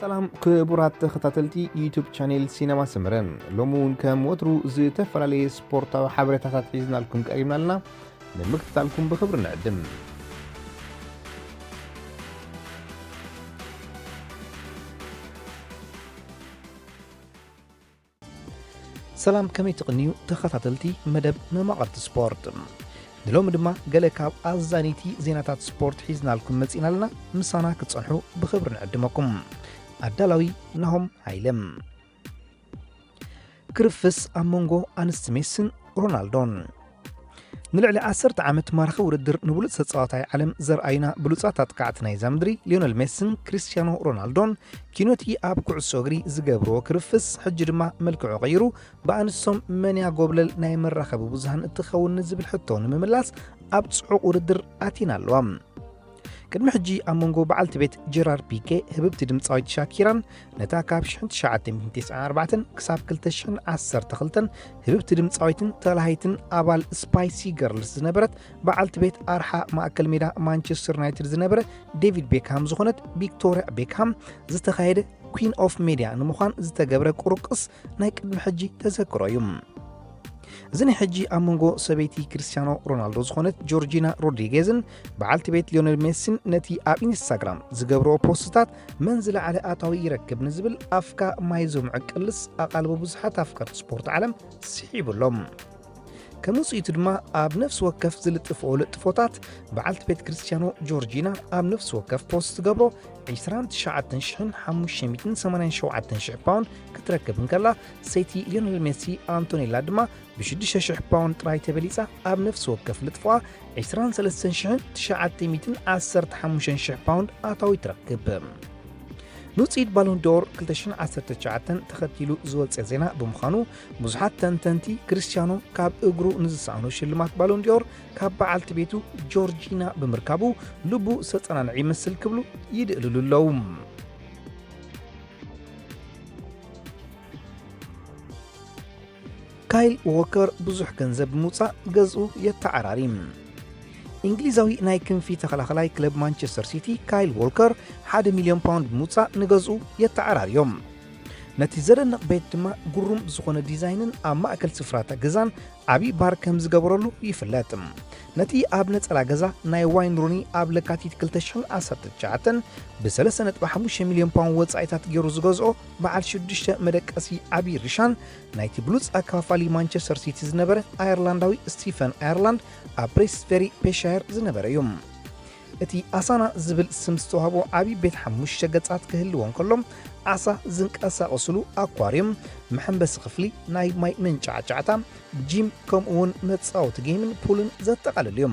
ሰላም ክቡራት ተኸታተልቲ ዩቱብ ቻኔል ሲነማ ሰመረ፣ ሎሚ እውን ከም ወትሩ ዝተፈላለየ ስፖርታዊ ሓበሬታታት ሒዝናልኩም ቀሪብና ኣለና። ንምክትታልኩም ብኽብሪ ንዕድም። ሰላም፣ ከመይ ትቕንዩ ተኸታተልቲ መደብ መማቕርቲ ስፖርት? ንሎሚ ድማ ገለ ካብ ኣዛኒቲ ዜናታት ስፖርት ሒዝናልኩም መጺእና ኣለና። ምሳና ክትጸንሑ ብኽብሪ ንዕድመኩም። ኣዳላዊ ናሆም ሃይለ። ክርፍስ ኣብ መንጎ ኣንስቲ ሜስን ሮናልዶን። ንልዕሊ ዓሰርተ ዓመት ማራኺ ውድድር ንብሉጽ ተጻዋታይ ዓለም ዘርኣዩና ብሉጻት ኣጥቃዕቲ ናይዛ ምድሪ ሊዮነል ሜስን ክሪስቲያኖ ሮናልዶን፣ ኪኖቲ ኣብ ኩዕሶ እግሪ ዝገብርዎ ክርፍስ ሕጂ ድማ መልክዑ ቀይሩ፣ ብኣንስቶም መን እያ ጎብለል ናይ መራኸቢ ብዙሃን እትኸውን ንዝብል ሕቶ ንምምላስ ኣብ ጽዑቕ ውድድር ኣቲና ኣለዋ። ቅድሚ ሕጂ ኣብ መንጎ በዓልቲ ቤት ጀራር ፒኬ፣ ህብብቲ ድምጻዊት ሻኪራን ነታ ካብ ሽሕን ትሽዓተ ሚእትን ተስዓን ኣርባዕተን ክሳብ ክልተ ሽሕን ዓሰርተ ክልተን ህብብቲ ድምጻዊትን ተላሃይትን ኣባል ስፓይሲ ገርልስ ዝነበረት በዓልቲ ቤት ኣርሓ ማእከል ሜዳ ማንቸስተር ዩናይትድ ዝነበረ ዴቪድ ቤክሃም ዝኾነት ቪክቶርያ ቤክሃም ዝተኻየደ ኩዊን ኦፍ ሜድያ ንምዃን ዝተገብረ ቁርቅስ ናይ ቅድሚ ሕጂ ተዘክሮ እዩ። እዚ ናይ ሕጂ ኣብ መንጎ ሰበይቲ ክርስቲያኖ ሮናልዶ ዝኾነት ጆርጂና ሮድሪጌዝን በዓልቲ ቤት ሊዮነል ሜሲን ነቲ ኣብ ኢንስታግራም ዝገብርኦ ፖስትታት መን ዝለዓለ ኣታዊ ይረክብ ንዝብል ኣፍካ ማይ ዘምዕቅ ቅልስ ኣቓልቦ ብዙሓት ኣፍቀርቲ ስፖርት ዓለም ስሒቡ ኣሎ። ከም ውጽኢቱ ድማ ኣብ ነፍሲ ወከፍ ዝልጥፍኦ ልጥፎታት በዓልቲ ቤት ክርስቲያኖ ጆርጂና ኣብ ነፍሲ ወከፍ ፖስት ትገብሮ ዕስራን ትሽዓተን ሽሕን ሓሙሽተ ሚእትን ሰማንያን ሸውዓተን ሽሕ ፓውንድ ክትረክብ እንከላ፣ ሰይቲ ሊዮነል ሜሲ ኣንቶኔላ ድማ ብሽዱሽተ ሽሕ ፓውንድ ጥራይ ተበሊጻ ኣብ ነፍሲ ወከፍ ልጥፎኣ ዕስራን ሰለስተን ሽሕን ትሽዓተ ሚእትን ዓሰርተ ሓሙሽተን ሽሕ ፓውንድ ኣታዊ ትረክብ። ንውጽኢት ባሎን ዲኦር ክልተ ሽሕን ዓሰርተ ትሽዓተን ተኸቲሉ ዝወጸ ዜና ብምዃኑ፣ ብዙሓት ተንተንቲ ክርስቲያኖ ካብ እግሩ ንዝሰኣኖ ሽልማት ባሎን ዲኦር ካብ በዓልቲ ቤቱ ጆርጂና ብምርካቡ ልቡ ዝተጸናንዐ ይመስል ክብሉ ይድእልሉ ኣለዉ። ካይል ዎከር ብዙሕ ገንዘብ ብምውጻእ ገዝኡ የተዓራሪ። እንግሊዛዊ ናይ ክንፊ ተኸላኸላይ ክለብ ማንቸስተር ሲቲ ካይል ዎከር ሓደ ሚልዮን ፓውንድ ብምውጻእ ንገዝኡ የተዓራርዮም። ነቲ ዘደንቕ ቤት ድማ ግሩም ዝኾነ ዲዛይንን ኣብ ማእከል ስፍራታ ገዛን ዓቢ ባር ከም ዝገበረሉ ይፍለጥ። ነቲ ኣብ ነጸላ ገዛ ናይ ዋይን ሩኒ ኣብ ለካቲት ክልተ ሽሕን ዓሰርተ ትሽዓተን ብሰለስተ ነጥቢ ሓሙሽተ ሚልዮን ፓውንድ ወጻኢታት ገይሩ ዝገዝኦ በዓል ሽዱሽተ መደቀሲ ዓቢ ሪሻን ናይቲ ብሉጽ ኣካፋፋሊ ማንቸስተር ሲቲ ዝነበረ ኣየርላንዳዊ ስቲፈን ኣየርላንድ ኣብ ፕሬስፌሪ ፔሻየር ዝነበረ እዩ። እቲ ኣሳና ዝብል ስም ዝተዋህቦ ዓቢ ቤት ሓሙሽተ ገጻት ክህልዎ እንከሎ፣ ዓሳ ዝንቀሳቐስሉ ኣኳርዩም፣ መሐንበሲ ክፍሊ፣ ናይ ማይ መንጫዕጫዕታ፣ ጂም፣ ከምኡ'ውን መጻወቲ ጌምን ፑልን ዘጠቓልል እዩ።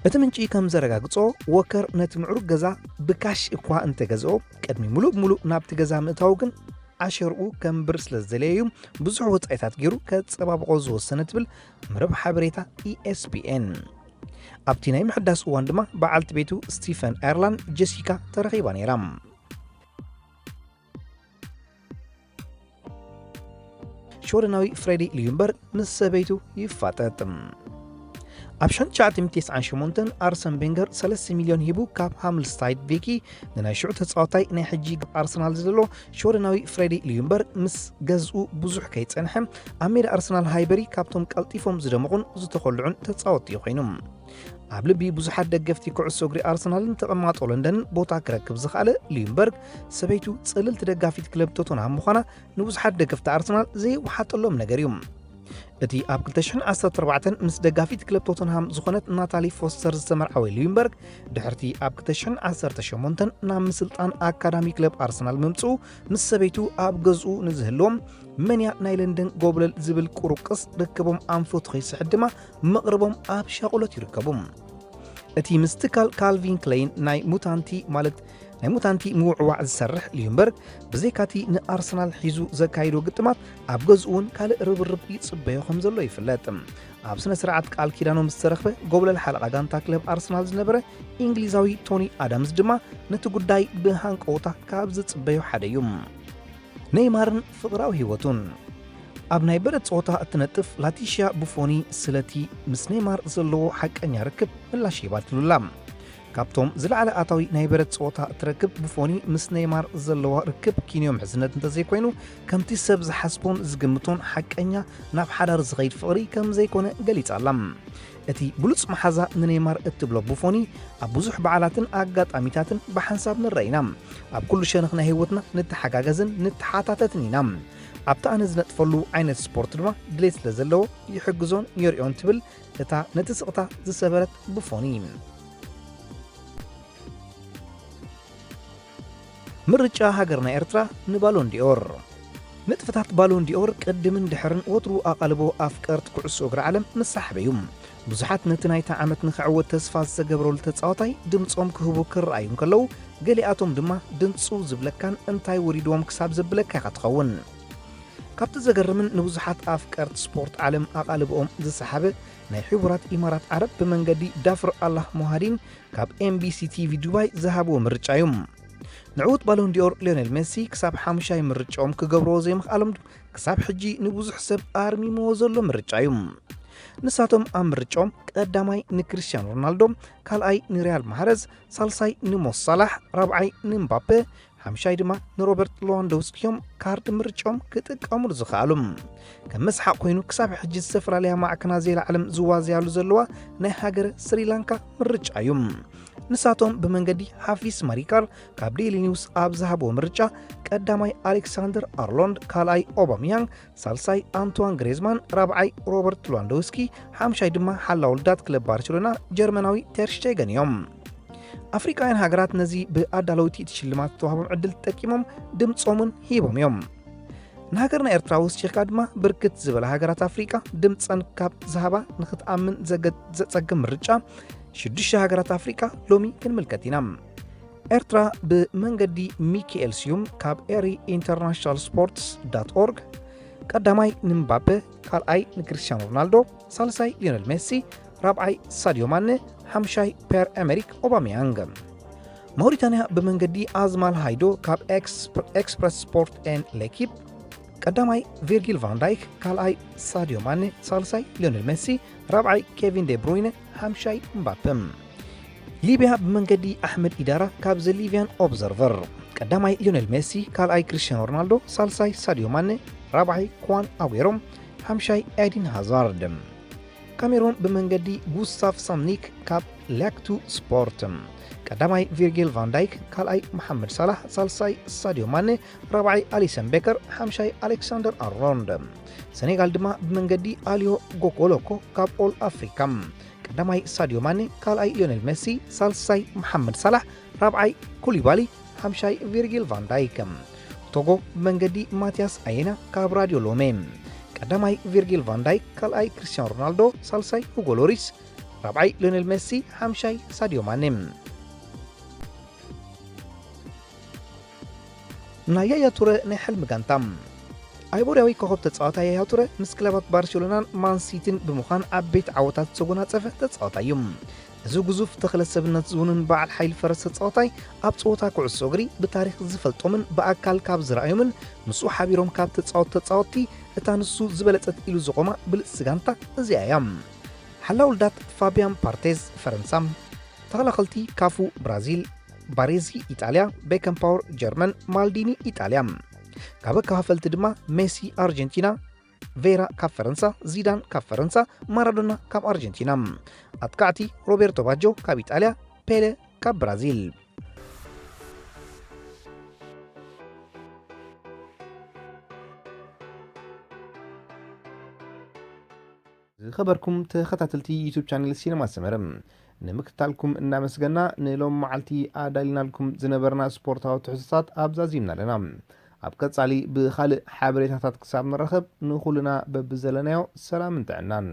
እቲ ምንጪ ከም ዘረጋግጾ፣ ዎከር ነቲ ምዕሩግ ገዛ ብካሽ እኳ እንተገዝኦ፣ ቅድሚ ምሉእ ብምሉእ ናብቲ ገዛ ምእታዉ ግን ዓሸርኡ ከንብር ስለ ዝደለየ እዩ ብዙሕ ወጻኢታት ገይሩ ከጸባብቖ ዝወሰነ ትብል መረብ ሓበሬታ ኢኤስፒኤን። ኣብቲ ናይ ምሕዳስ እዋን ድማ በዓልቲ ቤቱ ስቲፈን ኣየርላንድ ጀሲካ ተረኺባ ነይራ። ሽወደናዊ ፍሬዲ ሊዩምበርግ ምስ ሰበይቱ ይፋጠጥ። ኣብ ሽሕን ትሽዓተ ሚእትን ተስዓን ሸሞንተን ኣርሰን ቬንገር ሰለስተ ሚልዮን ሂቡ ካብ ሃምልስታይድ ቪኪ ንናይ ሽዑ ተጻዋታይ ናይ ሕጂ ኣብ ኣርሰናል ዝደሎ ሽወደናዊ ፍሬዲ ሊዩምበርግ ምስ ገዝኡ ብዙሕ ከይጸንሐ ኣብ ሜዳ ኣርሰናል ሃይበሪ ካብቶም ቀልጢፎም ዝደመቑን ዝተኾልዑን ተጻወትቲ ኮይኑ። ኣብ ልቢ ብዙሓት ደገፍቲ ኩዕሶ እግሪ ኣርሰናልን ተቐማጦ ለንደንን ቦታ ክረክብ ዝኸኣለ ሊዩምበርግ ሰበይቱ ጽልልቲ ደጋፊት ክለብ ቶተንሃም ምዃና ንብዙሓት ደገፍቲ ኣርሰናል ዘይወሓጠሎም ነገር እዩ። እቲ ኣብ ክልተ ሽሕን ዓሰርተ ኣርባዕተን ምስ ደጋፊት ክለብ ቶተንሃም ዝኾነት ናታሊ ፎስተር ዝተመርዓወ ሊዩምበርግ ድሕርቲ ኣብ ክልተ ሽሕን ዓሰርተ ሸሞንተን ናብ ምስልጣን ኣካዳሚ ክለብ ኣርሰናል ምምጽኡ ምስ ሰበይቱ ኣብ ገዝኡ ንዝህልዎም መን እያ ናይ ለንደን ጎብለል ዝብል ቁሩቅስ ርክቦም ኣንፈቱ ከይስሕት ድማ መቕርቦም ኣብ ሻቕሎት ይርከቡ። እቲ ምስ ትካል ካልቪን ክለይን ናይ ሙታንቲ ማለት ናይ ሙታንቲ ምውዕዋዕ ዝሰርሕ ሊዩምበርግ ብዘይካቲ ንኣርሰናል ሒዙ ዘካይዶ ግጥማት ኣብ ገዝኡ እውን ካልእ ርብርብ ይጽበዮ ከም ዘሎ ይፍለጥ። ኣብ ስነ ስርዓት ቃል ኪዳኖም ዝተረኽበ ጎብለል ሓለቓ ጋንታ ክለብ ኣርሰናል ዝነበረ እንግሊዛዊ ቶኒ ኣዳምስ ድማ ነቲ ጉዳይ ብሃንቀውታ ካብ ዝጽበዮ ሓደ እዩ። ኔይማርን ፍቕራዊ ህይወቱን። ኣብ ናይ በረድ ጸወታ እትነጥፍ ላቲሽያ ቡፎኒ ስለቲ ምስ ኔይማር ዘለዎ ሓቀኛ ርክብ ምላሽ ሂባትሉ ኣላ። ካብቶም ዝለዓለ ኣታዊ ናይ በረት ጸወታ እትረክብ ቡፎኒ ምስ ኔይማር ዘለዋ ርክብ ኪንዮ ምሕዝነት እንተዘይኮይኑ፣ ከምቲ ሰብ ዝሓስቦን ዝግምቶን ሓቀኛ ናብ ሓዳር ዝኸይድ ፍቕሪ ከም ዘይኮነ ገሊጻ ኣላ። እቲ ብሉጽ መሓዛ ንኔይማር እትብሎ ቡፎኒ፣ ኣብ ብዙሕ በዓላትን ኣጋጣሚታትን ብሓንሳብ ንረአ ኢና። ኣብ ኩሉ ሸነኽ ናይ ህይወትና ንተሓጋገዝን ንተሓታተትን ኢና። ኣብቲ ኣነ ዝነጥፈሉ ዓይነት ስፖርት ድማ ድሌት ስለ ዘለዎ ይሕግዞን የርእዮን ትብል እታ ነቲ ስቕታ ዝሰበረት ቡፎኒ። ምርጫ ሃገርና ኤርትራ ንባሎን ዲኦር። ንጥፈታት ባሎን ዲኦር ቅድምን ድሕርን ወትሩ ኣቓልቦ ኣፍቀርቲ ኩዕሶ እግሪ ዓለም መሳሕብ እዩ። ብዙሓት ነቲ ናይታ ዓመት ንኽዕወት ተስፋ ዝተገብረሉ ተጻዋታይ ድምጾም ክህቡ ክረኣዩ እንከለዉ፣ ገሊኣቶም ድማ ድንጹ ዝብለካን እንታይ ወሪድዎም ክሳብ ዘብለካ ኢኻ ትኸውን። ካብቲ ዘገርምን ንብዙሓት ኣፍቀርቲ ስፖርት ዓለም ኣቓልብኦም ዝሰሓበ፣ ናይ ሕቡራት ኢማራት ዓረብ ብመንገዲ ዳፍር ኣላህ ሞሃዲን ካብ ኤምቢሲ ቲቪ ዱባይ ዝሃብዎ ምርጫ እዩ። ንዕዉት ባሎን ዲኦር ሊዮኔል ሜሲ ክሳብ ሓሙሻይ ምርጫኦም ክገብርዎ ዘይምኽኣሎም ክሳብ ሕጂ ንብዙሕ ሰብ ኣርሚምዎ ዘሎ ምርጫ እዩ። ንሳቶም ኣብ ምርጫኦም ቀዳማይ ንክሪስቲያኖ ሮናልዶ፣ ካልኣይ ንሪያድ ማህረዝ፣ ሳልሳይ ንሞ ሳላሕ፣ ራብዓይ ንምባፔ፣ ሓምሻይ ድማ ንሮበርት ሎዋንዶውስኪ እዮም ካርድ ምርጫኦም ክጥቀሙሉ ዝኸኣሉ። ከም መስሓቕ ኮይኑ ክሳብ ሕጂ ዝተፈላለያ ማዕከናት ዜና ዓለም ዝዋዘያሉ ዘለዋ ናይ ሃገረ ስሪላንካ ምርጫ እዩ። ንሳቶም ብመንገዲ ሓፊስ ማሪካር ካብ ዴይሊ ኒውስ ኣብ ዝሃብዎ ምርጫ ቀዳማይ ኣሌክሳንደር ኣርሎንድ፣ ካልኣይ ኦባሚያንግ፣ ሳልሳይ ኣንቷን ግሬዝማን፣ ራብዓይ ሮበርት ሉዋንዶውስኪ፣ ሓምሻይ ድማ ሓላው ልዳት ክለብ ባርሴሎና ጀርመናዊ ቴርሽቴገን እዮም። ኣፍሪቃውያን ሃገራት ነዚ ብኣዳለውቲ እቲ ሽልማት ዝተዋህቦም ዕድል ተጠቂሞም ድምጾምን ሂቦም እዮም። ንሃገርና ኤርትራ ወሲኽካ ድማ ብርክት ዝበላ ሃገራት ኣፍሪቃ ድምጸን ካብ ዝሃባ ንኽትኣምን ዘገ-፣ ዘጸግም ምርጫ ሽዱሽተ ሃገራት ኣፍሪቃ ሎሚ ክንምልከት ኢና። ኤርትራ ብመንገዲ ሚኪኤል ስዩም ካብ ኤሪ ኢንተርናሽናል ስፖርትስ ዳት ኦርግ፣ ቀዳማይ ንምባፔ፣ ካልኣይ ንክሪስቲያኖ ሮናልዶ፣ ሳልሳይ ሊዮነል ሜሲ፣ ራብዓይ ሳዲዮ ማነ፣ ሓምሻይ ፔር ኤመሪክ ኦባሚያንግ። ማውሪታንያ ብመንገዲ ኣዝማል ሃይዶ ካብ ኤክስ-፣ ኤክስፕረስ ስፖርት ኤን ሌኪፕ፣ ቀዳማይ ቪርጊል ቫን ዳይክ፣ ካልኣይ ሳዲዮ ማነ፣ ሳልሳይ ሊዮነል ሜሲ፣ ራብዓይ ኬቪን ዴ ብሩይነ፣ ሓምሻይ ምባፔ። ሊብያ ብመንገዲ ኣሕመድ ኢዳራ ካብ ዘ ሊብያን ኦብዘርቨር፣ ቀዳማይ ሊዮነል ሜሲ፣ ካልኣይ ክሪስቲያኖ ሮናልዶ፣ ሳልሳይ ሳዲዮ ማነ፣ ራብዓይ ክዋን ኣጉዌሮ፣ ሓምሻይ ኤዲን ሃዛርድ። ካሜሮን ብመንገዲ ጉስታፍ ሳምኒክ ካብ ላክቱ ስፖርት፣ ቀዳማይ ቪርጊል ቫን ዳይክ፣ ካልኣይ መሓመድ ሳላሕ፣ ሳልሳይ ሳዲዮ ማነ፣ ራብዓይ ኣሊሰን ቤከር፣ ሓምሻይ ኣሌክሳንደር ኣርኖልድ። ሰኔጋል ድማ ብመንገዲ ኣልዮ ጎኮሎኮ ካብ ኦል ኣፍሪካ፣ ቀዳማይ ሳዲዮ ማኔ፣ ካልኣይ ሊዮኔል ሜሲ፣ ሳልሳይ መሓመድ ሳላሕ፣ ራብዓይ ኩሊባሊ፣ ሓምሻይ ቪርጊል ቫን ዳይክ። ቶጎ ብመንገዲ ማቲያስ ኣየና ካብ ራዲዮ ሎሜ፣ ቀዳማይ ቪርጊል ቫን ዳይክ፣ ካልኣይ ክርስቲያኖ ሮናልዶ፣ ሳልሳይ ሁጎ ሎሪስ፣ ራብዓይ ሊዮኔል ሜሲ፣ ሓምሻይ ሳዲዮ ማኔ። ናይ ያያ ቱረ ናይ ሕልሚ ጋንታ። ኣይቦርያዊ ኮኸብ ተጻዋታይ ያያ ቱረ ምስ ክለባት ባርሴሎናን ማን ሲቲን ብምዃን ዓበይቲ ዓወታት ዝተጎናጸፈ ተጻዋታይ እዩ። እዚ ግዙፍ ተኽለ ሰብነት ዝውንን በዓል ሓይሊ ፈረስ ተጻዋታይ ኣብ ጸወታ ኩዕሶ እግሪ ብታሪኽ ዝፈልጦምን ብኣካል ካብ ዝረኣዮምን ምስኡ ሓቢሮም ካብ ተጻወቱ ተጻወትቲ እታ ንሱ ዝበለጸት ኢሉ ዝቖማ ብልጽቲ ጋንታ እዚኣ እያ። ሓላው ልዳት ፋቢያን ፓርቴዝ ፈረንሳ፣ ተኸላኸልቲ ካፉ ብራዚል፣ ባሬዚ ኢጣልያ፣ ቤከንፓወር ጀርመን፣ ማልዲኒ ኢጣልያ። ካብ ኣከፋፈልቲ ድማ ሜሲ ኣርጀንቲና፣ ቬራ ካብ ፈረንሳ፣ ዚዳን ካብ ፈረንሳ፣ ማራዶና ካብ ኣርጀንቲና። ኣጥቃዕቲ ሮቤርቶ ባጆ ካብ ኢጣልያ፣ ፔለ ካብ ብራዚል። ዝኸበርኩም ተኸታተልቲ ዩቱብ ቻነል ሲነማ ሰመረ፣ ንምክትታልኩም እናመስገና፣ ንሎም መዓልቲ ኣዳሊናልኩም ዝነበርና ስፖርታዊ ትሕዝቶታት ኣብዛዚምና ኣለና። ኣብ ቀጻሊ ብኻልእ ሓበሬታታት ክሳብ ንራኸብ፣ ንኹልና በብዘለናዮ ሰላምን ጥዕናን።